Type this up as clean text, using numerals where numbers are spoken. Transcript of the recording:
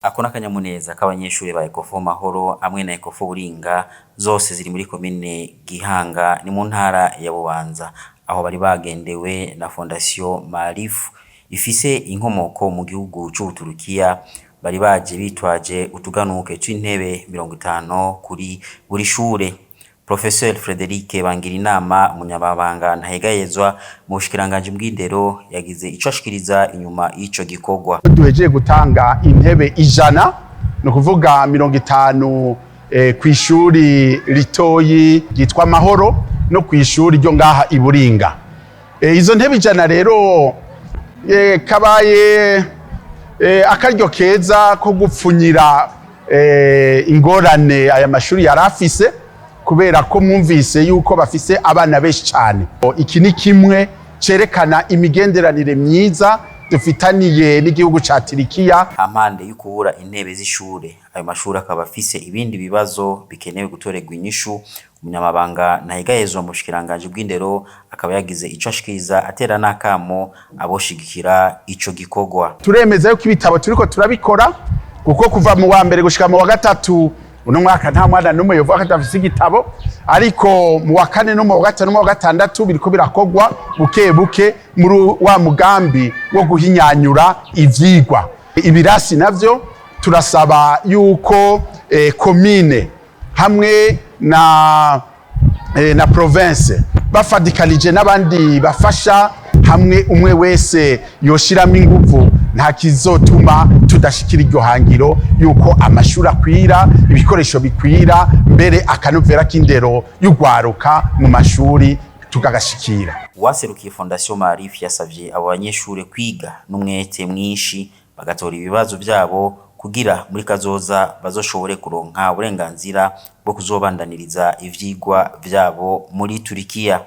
Ako n'akanyamuneza k'abanyeshure ba Ecofo Mahoro hamwe na Ecofo Buringa, zose ziri muri komine Gihanga, ni mu ntara ya Bubanza, aho bari bagendewe na Fondation Maarifu ifise inkomoko mu gihugu c'Ubuturukiya. Bari baje bitwaje utuganuke tw'intebe 50 kuri buri shure. Professeur Frederic Bangirinama, umunyamabanga ntahegayezwa mu bushikiranganji bw'indero, yagize ico ashikiriza inyuma y'ico gikorwa. Duhejeje gutanga intebe 100, ni ukuvuga 50 kw'ishuri ritoyi ryitwa Mahoro no kw'ishuri ryo ngaha i Buringa. Izo ntebe 100 rero kabaye akaryo keza ko gupfunyira ingorane aya mashuri yari afise, kubera ko mwumvise yuko bafise abana benshi cyane. Iki ni kimwe cerekana imigenderanire myiza dufitaniye n'igihugu ca Turikiya. Hampande y'ukubura intebe z'ishure, ayo mashuri akaba afise ibindi bibazo bikenewe gutorerwa inyishu. Umunyamabanga ntahegahezwa mu bushikiranganji bw'indero akaba yagize ico ashikiriza, atera n'akamo aboshigikira ico gikorwa. Turemeza yuko ibitabo turiko turabikora, kuko kuva mu wa mbere gushika mu wa gatatu uno mwaka nta mwana n'umwe yovuga ko adafise igitabo, ariko mu wa kane no mu wa gatanu no mu wa gatandatu biriko birakorwa buke buke muri wa mugambi wo guhinyanyura ivyigwa. Ibirasi navyo turasaba yuko komine hamwe na province bafadikanije n'abandi bafasha, hamwe umwe wese yoshiramo inguvu, nta kizotuma tudashikira iryo hangiro yuko amashuri akwira, ibikoresho bikwira, mbere akanovera k'indero y'ugwaruka mu mashuri tukagashikira. Uwaserukiye Fondation Maarif yasavye abo banyeshure kwiga n'umwete mwinshi, bagatora ibibazo vyabo, kugira muri kazoza bazoshobore kuronka uburenganzira bwo kuzobandaniriza ivyigwa vyabo muri Turikiya.